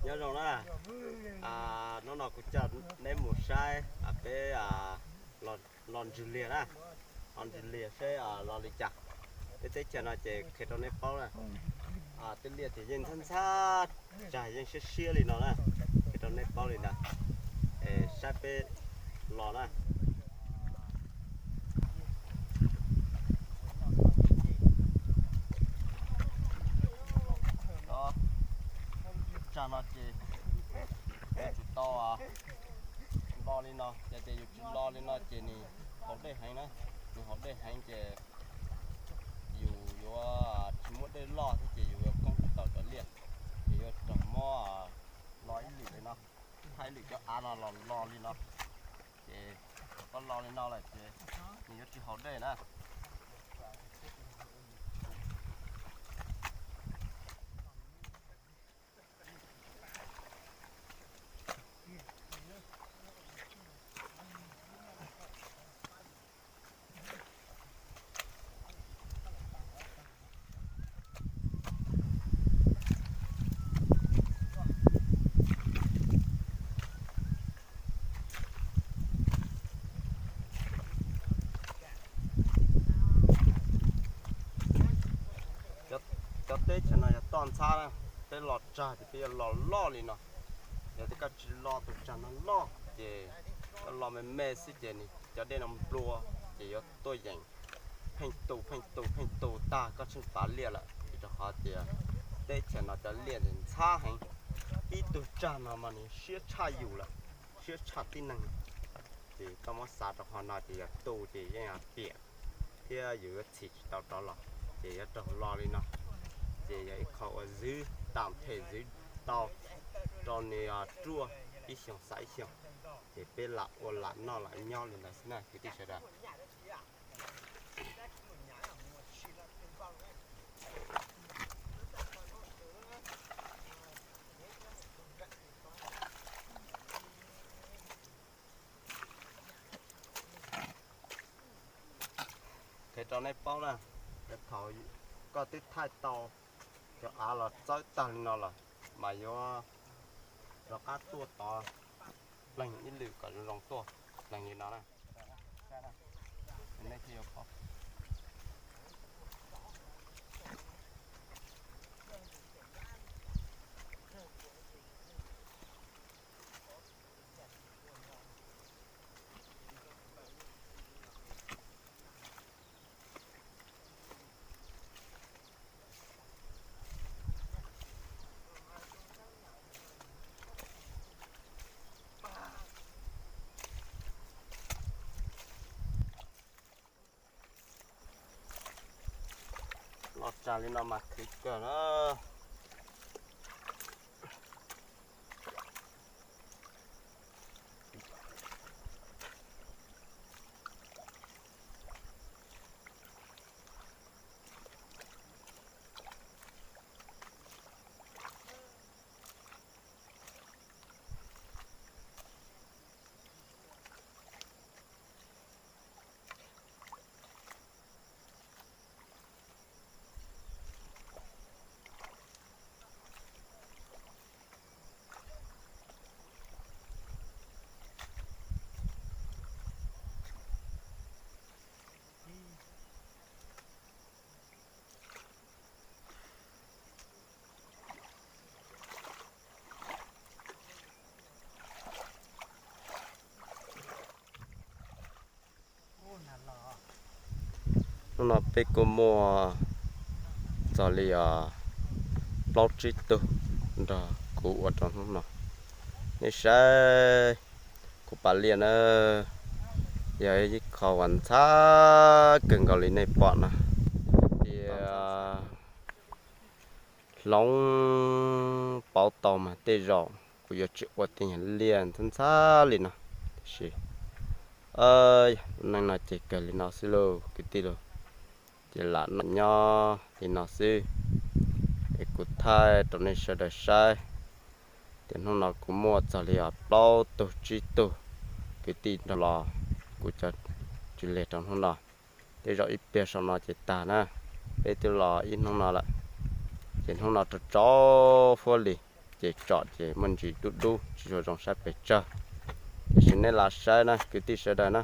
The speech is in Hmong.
Nyob zoo na, hnub no kuv coj neb mus saib peb los ntswg liag na, los ntswg liag seb los li cas. Peb teb chaws no ces qhia rau neb paub na, tej liaj ces yeej ntxhab ntxhab, tsag yeej siab siab li no na, qhia rau neb paub li ntawd, es saib peb los na. Tsag no ces yus tsis tau lo li no, yog tias yus tsis lo li no ces nws haus dej heev na, nws haus dej heev ces yus yuav tsis muaj dej loj thiab ces yus yuav koob tsis tau cov liaj, ces yuav raug muab lo ib lwm li no, thaij ib lwm cov av no los lo li no, ces koj lo li no lawm ces nws yuav tsis haus dej na. Cov teb chaws no yog toj ntxhab na, peb los tsag ces peb yuav los loj li no. Yog tias koj tsis lo tus tsag no loj ces koj lo me me xwb ces nws cov dej no nplua ces yuav tuaj yeem pheej tu pheej tu pheej tu tag koj tseem pav liaj lawm. Vim rau qhov tias teb chaws no cov liaj ntxhab heev, ib tug tsag no mas nws siab tshaj yus lawm, siab tshaj tib neeg. Ces koj muab xav rau qhov no ces yog tu ces yeej piam thiab yus yuav txhim tsis tau rov los, ces yuav raug lo li no. Ces yog ib qho uas zwv tam them zwv tau rau nws ruaj ib xyoos xav ib xyoos, ces peb lam ua lam noj lam nyob li ntawd xwb na kwv tij sawv daws. Qhia rau nej paub na, thaum koj twb thaij tau cov av los txawb tag li no lawm mas yuav rov qab tuaj tod pleeg ib lwm kom zoo tuaj pleeg li no na. Nej thiaj yuav paub. Los tsag li no mas khwv kawg na. Hnub no peb kuj muaj txog li plaub tsib tug nrog kuv ua rau hnub no. Nej saib kuv pas liaj na, yog ib qho uas ntxhab kawg nkaus li nej pom no. Tias hloov pauv tau mas tej zaum kuv yuav tsis ua tej nyuag liaj ntxhab ntxhab li no. Tiam sis neej no ces kawg li no xwb lauj kwv tij lauj. Ces lam noj nyob li no xwb, es kuv thaij rau nej sawv daws saib tias hnub no kuv muaj txog li plaub tug tsib tug kwv tij nrog los, kuv cov tswv liag rau hnub no. Tej zaum ib pliag saum no ces tag na, peb twb los ib hnub no lawm, ces hnub no rau tsaus fuab li. ces tsom ces muaj ntsis dub dub tsis tshua zoo saib pes tsawg. Tiam sis nej los saib na kwv tij sawv daws na,